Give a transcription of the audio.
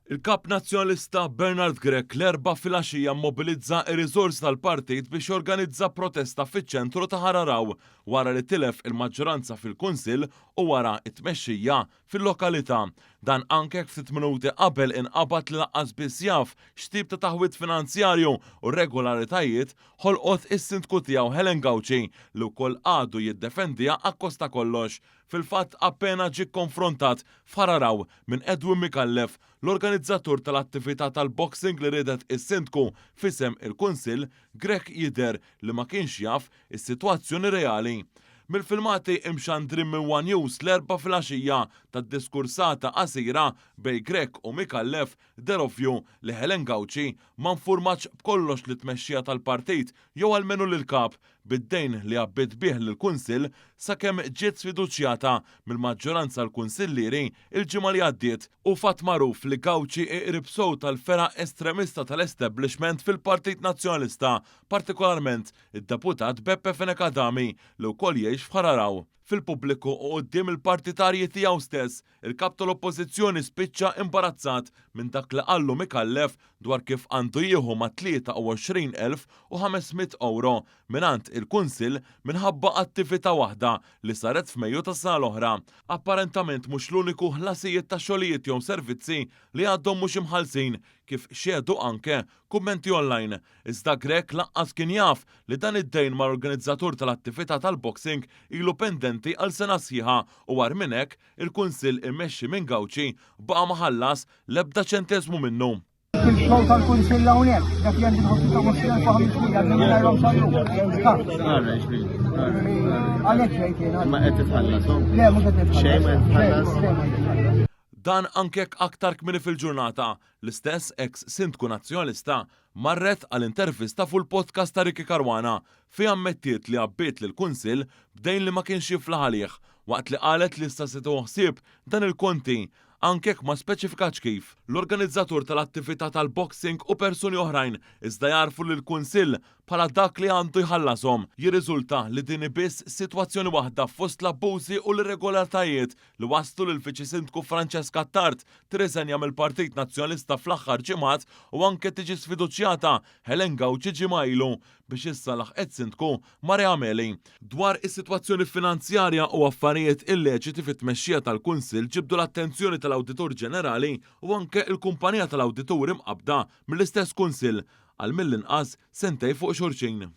Il-Kap Nazzjonalista Bernard Grech l-Erbgħa filgħaxija mmobilizza r-riżorsi tal-partit biex jorganizza protesta fiċ-ċentru ta' Ħar Għaraw wara li tilef il-maġġoranza fil-Kunsill u wara t-tmexxija fil-lokalità. Dan anke jekk ftit minuti qabel inqabad li lanqas biss jaf x'tip ta' taħwid finanzjarju u rregolaritajiet ħolqot is-Sindku tiegħu Helen Gauci li wkoll għadu jiddefendiha akkost ta' kollox. Fil-fatt appena ġie kkonfrontat f'Ħar Għaraw minn Edwin Micallef, l-organizzatur tal-attività tal-boxing li riedet is-Sindku f'isem il-Kunsill, Grech jidher li ma kienx jaf is-sitwazzjoni reali. Mill-filmati imxandrin minn one News l-Erbgħa filgħaxija tad-diskursata qasira bejn Grech u Micallef deher ovvju li Helen Gauci ma nfurmatx b'kollox lit-tmexxija tal-partit jew almenu lill-Kap bid-dejn li għabbiet bih lill-Kunsill sakemm ġiet sfiduċjata mill-maġġoranza l-kunsillieri l-ġimgħa li għaddiet. Hu fatt magħruf li Gauci hi qrib sew tal-fergħa estremista tal-establishment fil-Partit Nazzjonalista, partikolarment id-Deputat Beppe Fenech Adami li wkoll jgħix f'Ħar Għaraw. Fil-pubbliku u quddiem il-partitarji tiegħu stess, il-Kap tal-Oppożizzjoni spiċċa imbarazzat minn dak li qallu Micallef dwar kif għandu jieħu mat-23,500 ewro mingħand il-Kunsill minħabba attività waħda li saret f'Mejju tas-sena l-oħra. Apparentament mhux l-uniku ħlasijiet ta' xogħlijiet jew servizzi li għadhom mhux imħallsin, kif xehdu anke kummenti online. Iżda Grech lanqas kien jaf li dan id-dejn mal-organizzatur tal-attività tal-boxing ilu pendenti għal sena sħiħa u agħar minn hekk, il-Kunsill immexxi minn Gauci baqa' ma ħallas l-ebda ċenteżmu minnu. Fil-xogħol tal-Kunsill hawnhekk, dak li għandi 26,500 għandi mingħajrhom sal-lum. Għalhekk ġejt jiena. Ma qed titħallasom? Le, mhux qed nitħallas. Xejn ma qed titħallas? Dan anke jekk aktar kmieni fil-ġurnata, l-istess eks Sindku Nazzjonalista marret għal intervista fuq il-podcast ta' Ricky Caruana fejn ammettiet li għabbiet lill-Kunsill b'dejn li ma kienx jiflaħ għalih waqt li qalet li issa se tieħu ħsieb dan il-konti anke jekk ma speċifikatx kif. L-organizzatur tal-attività tal-boxing u persuni oħrajn iżda jagħrfu lill-Kunsill bħala dak li għandu jħallashom. Jirriżulta li din hi biss sitwazzjoni waħda fost l-abbużi u l-irregolartajiet li wasslu lill-Viċi Sindku Francesca Attard tirriżenja mill-Partit Nazzjonalista fl-aħħar ġimgħat u anke tiġi sfiduċjata Helen Gauci ġimgħa ilu biex issa laħqet Sindku Marea Meli. Dwar is-sitwazzjoni finanzjarja u affarijiet illeċiti fit-tmexxija tal-Kunsill ġibdu l-attenzjoni tal-Awditur Ġenerali u anke l-kumpanija tal-awdituri mqabbda mill-istess Kunsill għal mill-inqas sentejn fuq xulxin.